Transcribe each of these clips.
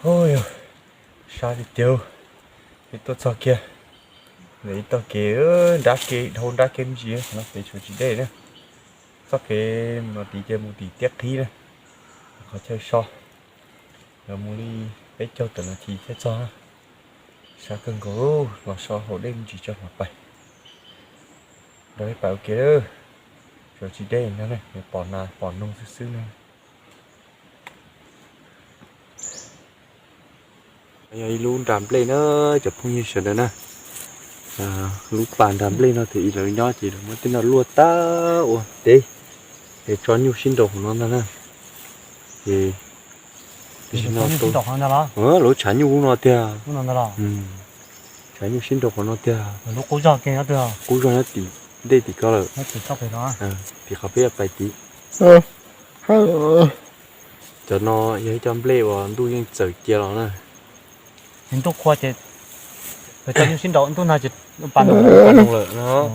Ub, sab tiag tiag, peb tuaj txog kiag ntawm ib tog kev, nrab kev dhau nrab kev me ntsis no pem tshuav tsis dej na. Txoj kev mus no tid ces mus tim Tiaj Qhib na, qhov chaw so, yuav mus li peb caug tawm nas this thiaj txog. Sab kawg nkaus, los so haus dej me ntsis tso mam pais. Nrog peb pais ua ke, tshuav tsis dej no ne, pom nas pom noog xwb xwb na. Yog ib lub nras nplej na, cov phooj ywg sawv daws na. Lub pas nras nplej no ces lawv nyob ces lawv muab tej no luaj tag ua teb, es tso nyuj sib nraus hauv no ntag na. Ces tam sim no lawv tshav nyuj lub no tiag, tshav nyuj sib nraus qhov no tiag. Qub zog nyob tim ntej tim ko lawm, tim qhov peb pais tid. Cov no yog ib co nplej uas ntuj yeej txawm cia los na. Ntuj qhua ces lawv cov nyuj sib nraus ntuj nag ces pas noog lawm no.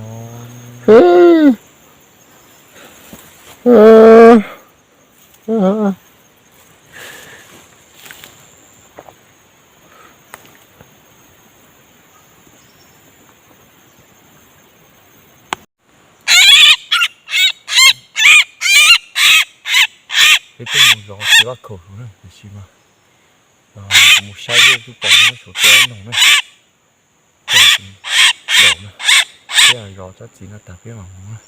Peb tuaj mus zov txiv vaj khaum na, tiam sis mas kuv mus saib dej twb pom neeg saum toj noog na. Zaum na, peb zov tsob txiv no tag peb mam mus na.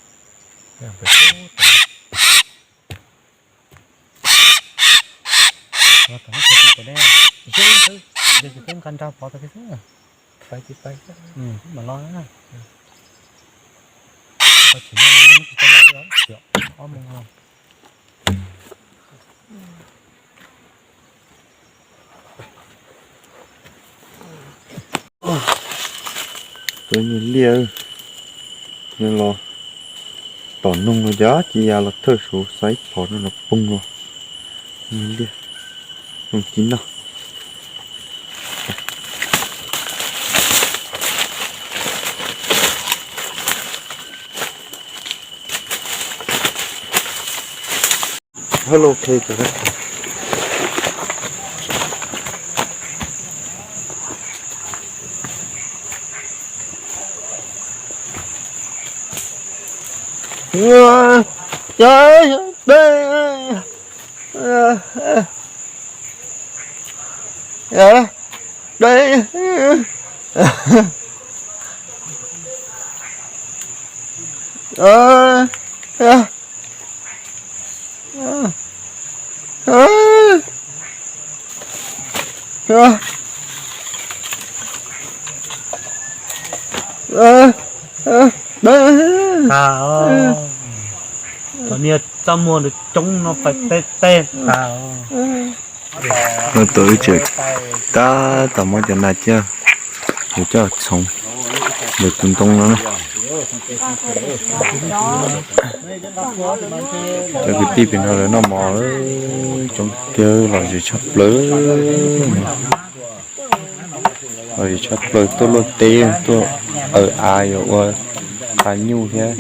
Peb pais tod. Peb nqa nra pov tod xwb. Pais pais, mam los na. Tsis tau los li, ob moos. Tus niag liaj, nws los tom noog no cas cia los thawj saum xaiv phom no los poob los. Niag liaj, noog ci noj. Hello, Kate. Cov niag txaj muag ntawd coob no pais tej tej tas. Tuaj wb tseem tab tom muab cov nas coj, yuav coj txhoov ntawm tus ntoo no na. Cov kwv tij pem no lawv noj mov coob tiag, lom zem tshaj plaws. Lom zem tshaj plaws, tuaj luaj teb, tuaj aws av, yuav ua qha nyuj thiab,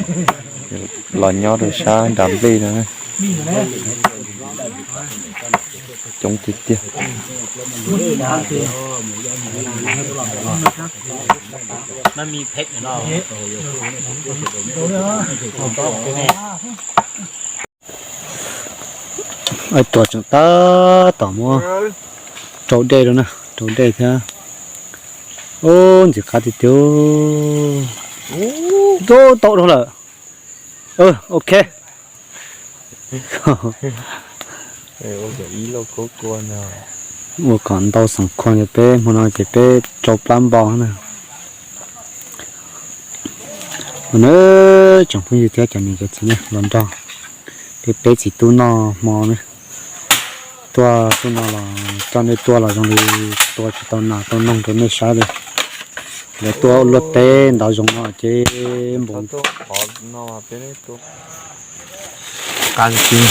los nyob rau sab nram nplej no. Coob tiag tiag. Tuam tseem tab tom muab rau dej rau na, rau dej thiab. Ub, ntxim qab tiag tiag. Tau dhau lawm. Ok. Ua kom ntau xeem khua, peb hmo no ces peb rau plab npau na. Ua na, tsoom phooj ywg thiab cov niam cov txiv na, los nrog peb peb txiv tub noj hmo na. Tuaj txij no los coj nej tuaj los zoo li tua tsis tau nas tau noog rau nej saib li. Lawv tuaj luaj teb ntawd zoo no ces npaum qab tiag,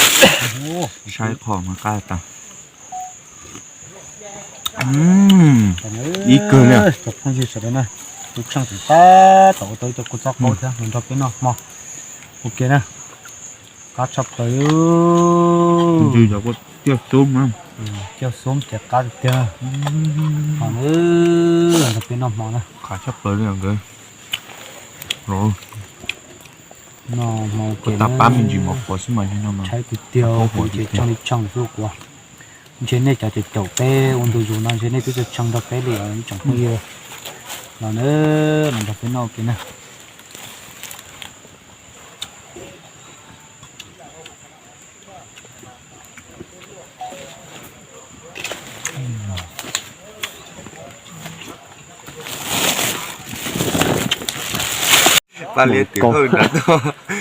saib qhov mas qab tas. Ib kawg li. Cov phooj ywg sawv daws na, tus tsheej tseem tab tom ua tau ib co kua txob qaub thiab los nrog peb noj hmo. Ok na, qab tshaj plaws. Ntws cov kua tiaj tub na. Coj xub ces qab tiag tiag. Ho nrog peb noj hmo na. Qab tshaj plaws li nkawd. Noj hmo ces tag pab me ntsis mov qhuav xwb mas no tshaib tiag tiag, ces tshee li tshee xwb kuv. Ntshe nej cov caum caum peb ua ntu zus no ntshe nej twb tshee nrog peb li os tsoom phooj ywg. Los na, los nrog peb noj ua ke na.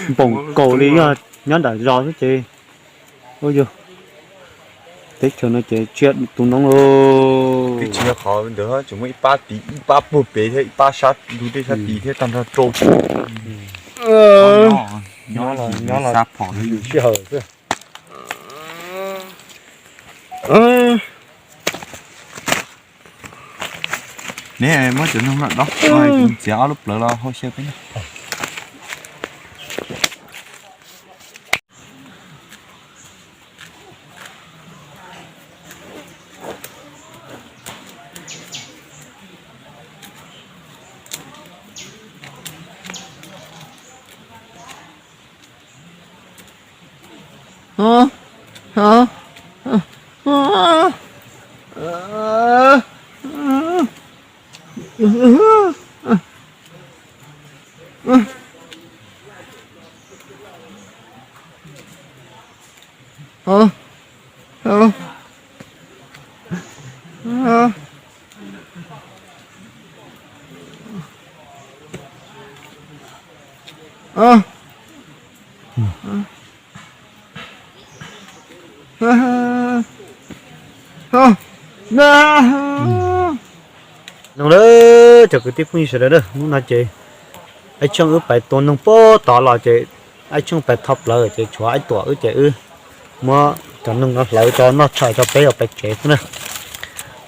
Npoom kaus li yog nyob nram zos xwb ces. Ua yog teb chaws no ces tsiaj tu noob lauj. Twb tsis yog qhov ntawd, tseem muaj ib pab tid, ib pab puag pem thiab ib pab sab ntug dej sab tid thiab tag nrho rau. Nyob los nyob los sib haum xwb. Neb muab cov noog no dob, txiav ob lub plawv los hau xyaw peb. Noog lawm cov kwv tij phooj ywg sawv daws na, hnub no ces Aib Tsheej wb pais tua noog puag tod los ces Aib Tsheej pais tho plawv ces tshuav Aib Tuam wb ces wb muab cov noog no hlawv tso noj tshais tso peb yuav pais tsev xwb na.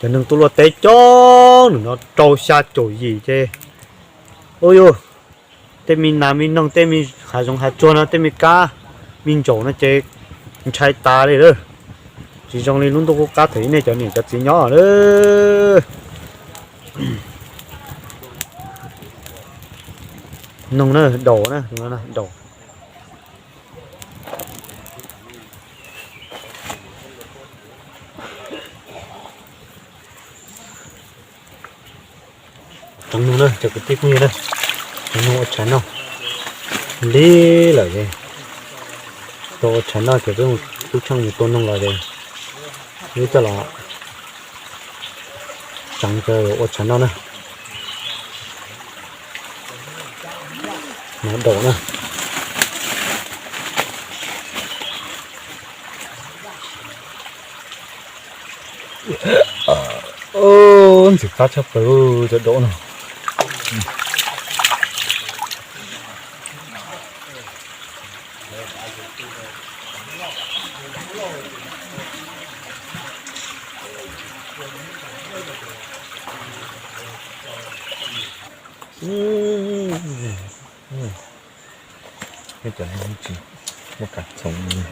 Cov noog tuaj luaj teb coob nws no rau xya caum yim ces ua yus tej me nas me noog tej me hav zoov hav tsuag no tej me kab me ntsaum no ces ntshai tas li lawm. Tsis zoo li lub ntuj qub qab thaum ub nej cov niam cov txiv nyob lawm. Noog na, daus na, daus. Tsoov noog na cov kwv tij phooj ywg na, tsoov noog ua tshav noj li lawm es, tau ua tshav noj ces peb mus tub tsheej mus tua noog los es wb coj los tsoov ua tshav noj na. Nov daus na. Ntxim qab tshaj plaws cov daus no.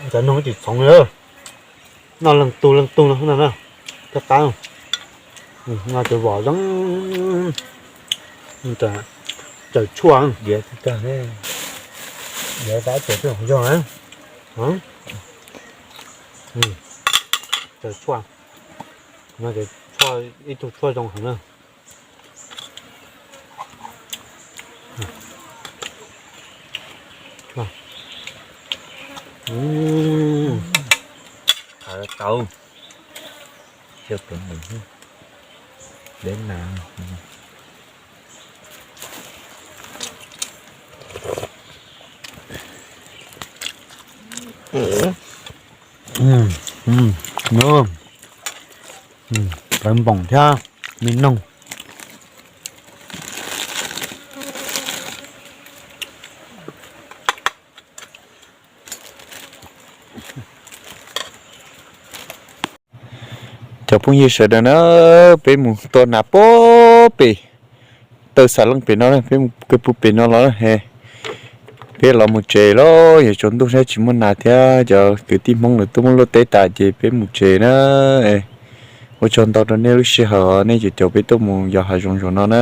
Cov noog tsis txhoov li, noj leej tug leej tug no na, cov qab no ces vom zoo, tawm tshuaj, tawm tshuaj, tshuaj, ib tug tshuaj zoo heev na. Tau, deb na. Plawv npoom thiab me noog. Cov phooj ywg sawv daws na, peb mus tua nas puag pem, taw xav leej pem no, peb mus kawg puag pem no los he. Peb los mus tsev lawm, yog tsaus ntuj thiab tsis muaj nas thiab, cov kwv tij Hmoob lawv tuaj muab luaj teb tas ces peb mus tsev na. Ua tsaug ntau rau nej lub sij hawm, nej caum caum peb tuaj mus yos hav zoov zaum no na.